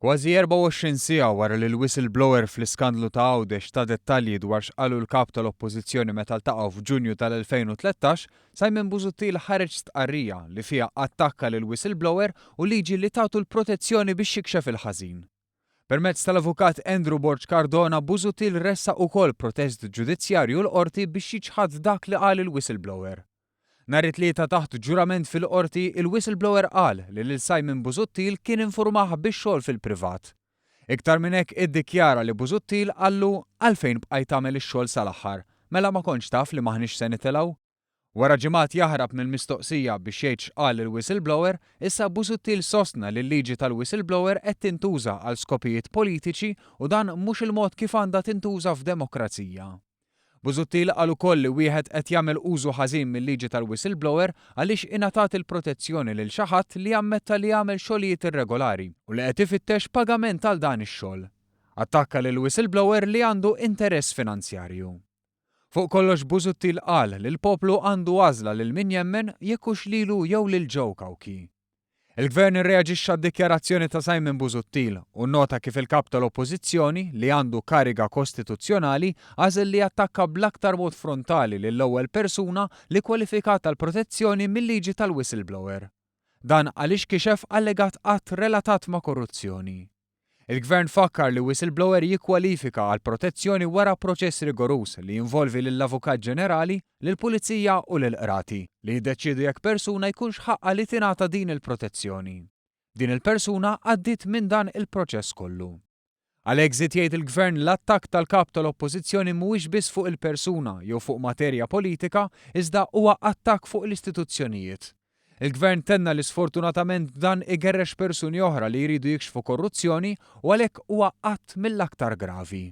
Kważi 24 siegħa wara li l-whistleblower fl-iskandlu ta' Għawdex ta dettalji dwar x'qalu l-Kap tal-Oppożizzjoni meta ltaqgħu f'Ġunju tal-2013, Simon Busuttil ħareġ stqarrija li fiha attakka lill-whistleblower u liġi li tagħtu l-protezzjoni biex jikxef il-ħażin. Permezz tal-Avukat Andrew Borg Cardona, Busuttil ressaq ukoll protest ġudizzjarju l-Qorti biex jiċħad dak li qal il-whistleblower. Nhar it-Tlieta taħt ġurament fil-Qorti, il-whistleblower qal li lil Simon Busuttil kien infurmah bix-xogħol fil-privat. Iktar minn hekk iddikjara li Busuttil qallu għalfejn bqajt tagħmel ix-xogħol sal-aħħar, mela ma kontx taf li m'aħniex se nitilgħu? Wara ġimgħat jaħrab mill-mistoqsija biex jgħid x'qal il-whistleblower, issa Busuttil sostna li l-liġi tal-whistleblower qed tintuża għal skopijiet politiċi u dan mhux il-mod kif għandha tintuża f'demokrazija. Busuttil qal ukoll li wieħed qed jagħmel użu ħażin mil-liġi tal-whistleblower għaliex ingħatat il-protezzjoni lil xi ħadd li ammetta li għamel xogħlijiet irregolari u li qed ifittex pagament għal dan ix-xogħol. Attakka lill-whistleblower li għandu interess finanzjarju. Fuq kollox Busuttil qal li l-poplu għandu għażla lil min jemmen jekk hux lilu jew lil Joe Cauchi. Il-Gvern irreaġixxa għad-dikjarazzjoni ta' Simon Busuttil u nnota kif il-Kap tal-Oppożizzjoni, li għandu kariga kostituzzjonali, għażel li jattakka bl-aktar mod frontali lill-ewwel persuna li kwalifikat għall-protezzjoni mil-liġi tal-whistleblower. Dan għaliex kixef allegat att relatat ma' korruzzjoni. Il-Gvern fakkar li whistleblower jikkwalifika għal protezzjoni wara proċess rigoruż li jinvolvi lill-Avukat Ġenerali, lill-Pulizija u lill-Qrati, li jiddeċiedu jekk persuna jkunx ħaqqha li tingħata din il-protezzjoni. Din il-persuna għaddiet minn dan il-proċess kollu. Għalhekk żied jgħid il-Gvern l-attakk tal-Kap tal-Oppożizzjoni mhuwiex biss fuq il-persuna jew fuq materja politika iżda huwa attakk fuq l-istituzzjonijiet. Il-Gvern tenna li sfortunatament dan igerrex persuni oħra li jridu jikxfu korruzzjoni u għalhekk huwa att mill-aktar gravi.